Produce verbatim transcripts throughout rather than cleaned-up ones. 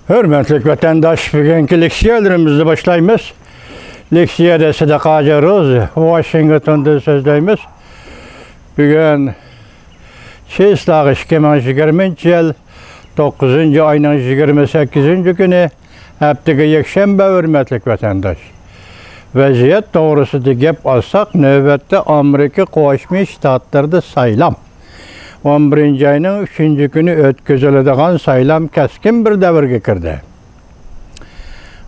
ھۆرمەتلىك ۋەتەنداش، بۈگۈنكى لېكسىيەلىرىمىزنى باشلايمىز. لېكسىيەدە سەدىقە ھاجى روز، ۋاشىنگتوندىن سۆزلەيمىز. بۈگۈن چېسلاغ ئىككى مىڭ يىگىرمىنچى يىل توققۇزىنچى ئاينىڭ يىگىرمە سەككىزىنچى كۈنى، ھەپتىگە يەكشەنبە، ھۆرمەتلىك ۋەتەنداش. ۋەزىيەت توغرىسىدا گەپ ئالساق، نۆۋەتتە ئامېرىكا قوشما شتاتلىرىدا سايلام. ئون بىرىنچى ئاينىڭ ئۈچىنچى كۈنى ئۆتكۈزۈلىدىغان سايلام كەسكىن بىر دەۋرگە كىردى.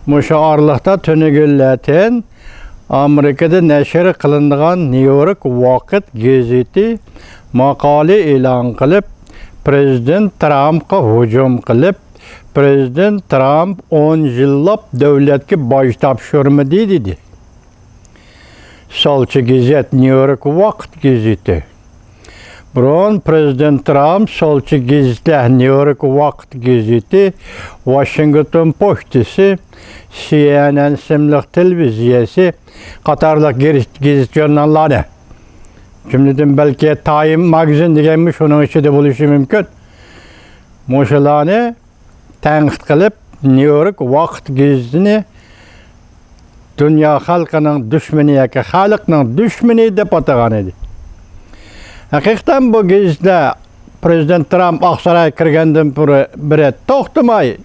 مۇشۇ ئارىلىقتا تۈنۈگۈن لەتىن ئامېرىكىدا نەشر قىلىنىدىغان نيۇ يورك ۋاقىت گېزىتى ماقالە ئېلان قىلىپ، پرېزىدېنت ترامپقا ھۇجۇم قىلىپ، پرېزىدېنت ترامپ ئون يىللاپ دۆلەتكە باج تاپشۇرمىدى، دېدى. سولچى گېزىت، نيۇ يورك ۋاقىت گېزىتى. بۇرۇن پرېزىدېنت ترامپ سولچى گېزىتلەر، نيۇ يورك ۋاقىت گېزىتى، ۋاشىنگتون پوچتىسى، سى ئېن ئېن ئىسىملىق تېلېۋىزىيەسى قاتارلىق گېزىت، گېزىت ژۇرناللارنى، جۈملىدىن بەلكى تايم ماگىزىن دېگەنمۇ شۇنىڭ ئىچىدە بولۇشى مۇمكىن، مۇشۇلارنى تەنقىد قىلىپ، نيۇ يورك ۋاقىت گېزىتىنى دۇنيا خەلقىنىڭ دۈشمىنى ياكى خەلقنىڭ دۈشمىنى دەپ ئاتىغان ئىدى. ھەقىقەتەن بۇ گېزىتلەر پرېزىدېنت ترامپ ئاقسارايغا كىرگەندىن بۇرۇ-، بېرى توختىماي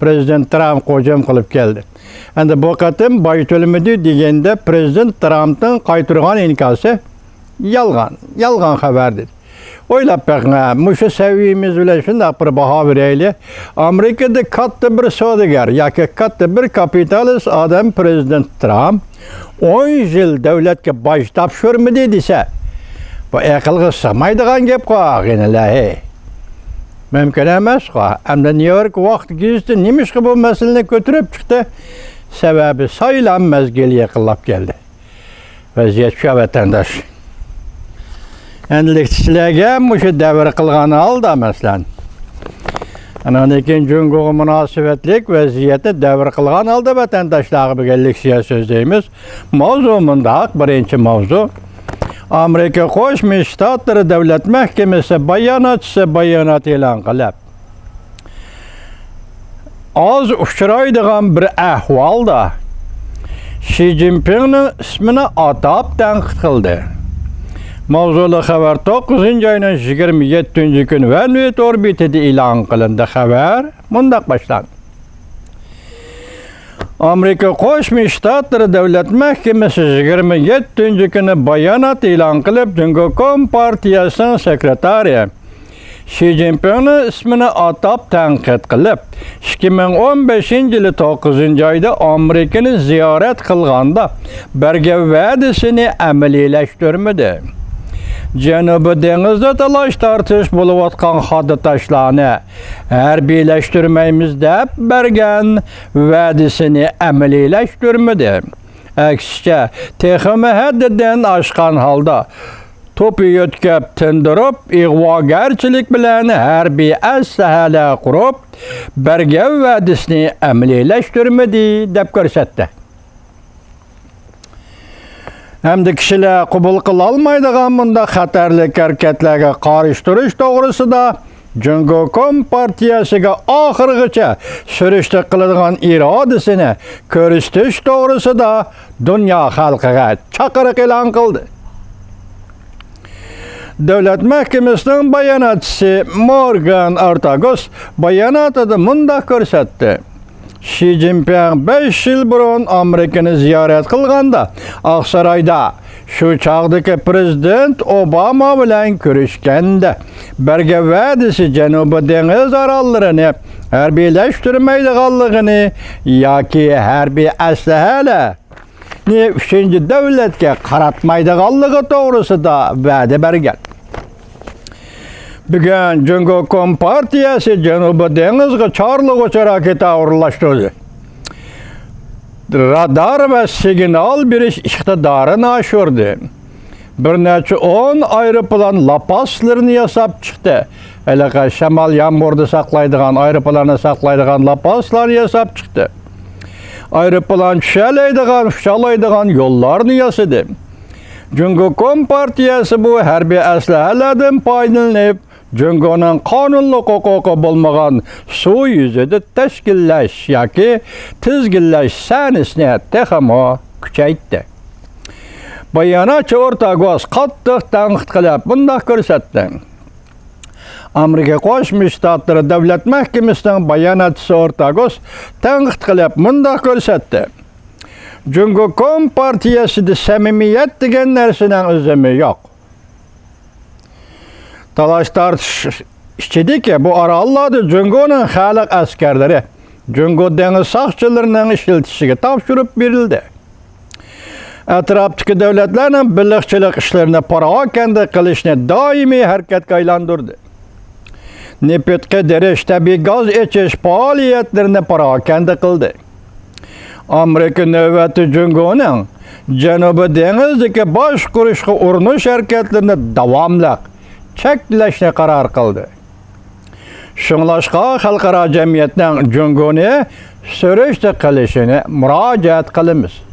پرېزىدېنت ترامپقا ھۇجۇم قىلىپ كەلدى. ئەمدى بۇ قېتىم باج تۆلىمىدى دېگەندە پرېزىدېنت ترامپنىڭ قايتۇرغان ئىنكاسى يالغان، يالغان خەۋەر دېدى. ئويلاپ بېقىڭ، مۇشۇ سەۋىيىمىز بىلەن شۇنداق بىر باھا بېرەيلى. ئامېرىكىدا كاتتا بىر سودىگەر ياكى كاتتا بىر كاپىتالىست ئادەم پرېزىدېنت ترامپ ئون يىل دۆلەتكە باج تاپشۇرمىدى دېسە، بۇ ئەقىلگە سىغمايدىغان گەپقۇ، غېنىلەي. مۇمكىن ئەمەسقۇ. ئەمدى نيۇ يورك ۋاقىت گېزىتى نېمىشقا بۇ مەسىلىنى كۆتۈرۈپ چىقتى؟ سەۋەبى سايلام مەزگىلى يېقىنلاپ كەلدى. ۋەزىيەت شۇ، ۋەتەنداش. ئەمدى لېكسىيەلەرگە مۇشۇ دەۋر قىلغان ھالدا، مەسىلەن، ئانىڭدىن كېيىن جۇڭگوغا مۇناسىۋەتلىك ۋەزىيەتنى دەۋر قىلغان ھالدا ۋەتەنداشلارغا بۈگۈن لېكسىيە سۆزلەيمىز. ماۋزۇ مۇنداق، بىرىنچى ماۋزۇ. ئامېرىكا قوشما شتاتلىرى دۆلەت مەھكىمىسى باياناتچىسى بايانات ئېلان قىلىپ، ئاز ئۇچرايدىغان بىر ئەھۋالدا شى جىنپىڭنىڭ ئىسمىنى ئاتاپ تەنقىد قىلدى. ماۋزۇلۇق خەۋەر توققۇزىنچى ئاينىڭ يىگىرمە يەتتىنچى كۈنى ۋەنۋېت ئوربىتىدا ئېلان قىلىندى. خەۋەر مۇنداق باشلاندى. ئامېرىكا قوشما شتاتلىرى دۆلەت مەھكىمىسى يىگىرمە يەتتىنچى كۈنى بايانات ئېلان قىلىپ، جۇڭگو كومپارتىيەسىنىڭ سېكرېتارى شى جىنپىڭنىڭ ئىسمىنى ئاتاپ تەنقىد قىلىپ، ئىككى مىڭ ئون بەشىنچى يىلى توققۇزىنچى ئايدا ئامېرىكىنى زىيارەت قىلغاندا بەرگەن ۋەدىسىنى ئەمەلىيلەشتۈرمىدى. جەنۇبىي دېڭىزدا تالاش-تارتىش بولۇۋاتقان خادا تاشلارنى ھەربىيلەشتۈرمەيمىز دەپ بەرگەن ۋەدىسىنى ئەمەلىيلەشتۈرمىدى. ئەكسىچە، تېخىمۇ ھەددىدىن ئاشقان ھالدا توپا يۆتكەپ تىندۇرۇپ، ئىغۋاگەرچىلىك بىلەن ھەربىي ئەسلىھەلەر قۇرۇپ، بەرگەن ۋەدىسىنى ئەمەلىيلەشتۈرمىدى، دەپ كۆرسەتتى. ئەمدى كىشىلەر قوبۇل قىلالمايدىغان مۇنداق خەتەرلىك ھەرىكەتلەرگە قارشى تۇرۇش توغرىسىدا جۇڭگو كومپارتىيەسىگە ئاخىرغىچە سۈرۈشتە قىلىدىغان ئىرادىسىنى كۆرسىتىش توغرىسىدا دۇنيا خەلقىگە چاقىرىق ئېلان قىلدى. دۆلەت مەھكىمىسىنىڭ باياناتچىسى مورگان ئارتاگوس باياناتىدا مۇنداق كۆرسەتتى: شى جىنپىڭ بەش يىل بۇرۇن ئامېرىكىنى زىيارەت قىلغاندا، ئاقسارايدا شۇ چاغدىكى پرېزىدېنت ئوباما بىلەن كۆرۈشكەندە بەرگەن ۋەدىسى جەنۇبىي دېڭىز ئاراللىرىنى ھەربىيلەشتۈرمەيدىغانلىقىنى ياكى ھەربىي ئەسلىھەلەرنى ئۈچىنچى دۆلەتكە قاراتمايدىغانلىقى توغرىسىدا ۋەدە بەرگەن. بۈگۈن جۇڭگو كومپارتىيەسى جەنۇبىي دېڭىزغا چارلىغۇچى راكېتا ئورۇنلاشتۇردى. رادار ۋە سىگنال بېرىش ئىقتىدارىنى ئاشۇردى. بىر نەچچە ئون ئايروپىلان لاپاسلىرىنى ياساپ چىقتى. ھېلىقى شامال، يامغۇردا ساقلايدىغان، ئايروپىلاننى ساقلايدىغان لاپاسلارنى ياساپ چىقتى. ئايروپىلان چۈشەلەيدىغان، ئۇچالايدىغان يوللارنى ياسىدى. جۇڭگو كومپارتىيەسى بۇ ھەربىي ئەسلىھەلەردىن پايدىلىنىپ، جۇڭگونىڭ قانۇنلۇق ھوقۇقى بولمىغان سۇ يۈزىدە تەشكىللەش ياكى تىزگىنلەش سەنىسىنى تېخىمۇ كۈچەيتتى. باياناتچى ئورتاگوس قاتتىق تەنقىد قىلىپ مۇنداق كۆرسەتتى. ئامېرىكا قوشما شتاتلىرى دۆلەت مەھكىمىسىنىڭ باياناتچىسى ئورتاگوس تەنقىد قىلىپ مۇنداق كۆرسەتتى. جۇڭگو كومپارتىيەسىدە سەمىمىيەت دېگەن نەرسىنىڭ ئۈزۈمى يوق. تالاش-تارتىش ئىچىدىكى بۇ ئاراللاردا جۇڭگونىڭ خەلق ئەسكەرلىرى جۇڭگو دېڭىز ساقچىلىرىنىڭ ئىشلىتىشىگە تاپشۇرۇپ بېرىلدى. ئەتراپتىكى دۆلەتلەرنىڭ بېلىقچىلىق ئىشلىرىنى پاراكەندە قىلىشنى دائىمىي ھەرىكەتكە ئايلاندۇردى. نېفىت قىدىرىش، تەبىئىي گاز ئېچىش پائالىيەتلىرىنى پاراكەندە قىلدى. ئامېرىكا نۆۋەتتە جۇڭگونىڭ جەنۇبىي دېڭىزدىكى باشقۇرۇشقا ئۇرۇنۇش ھەرىكەتلىرىنى داۋاملىق چەكلەشنى قارار قىلدى. شۇڭلاشقا خەلقئارا جەمئىيەتنىڭ جۇڭگونى سۈرۈشتە قىلىشىنى مۇراجىئەت قىلىمىز.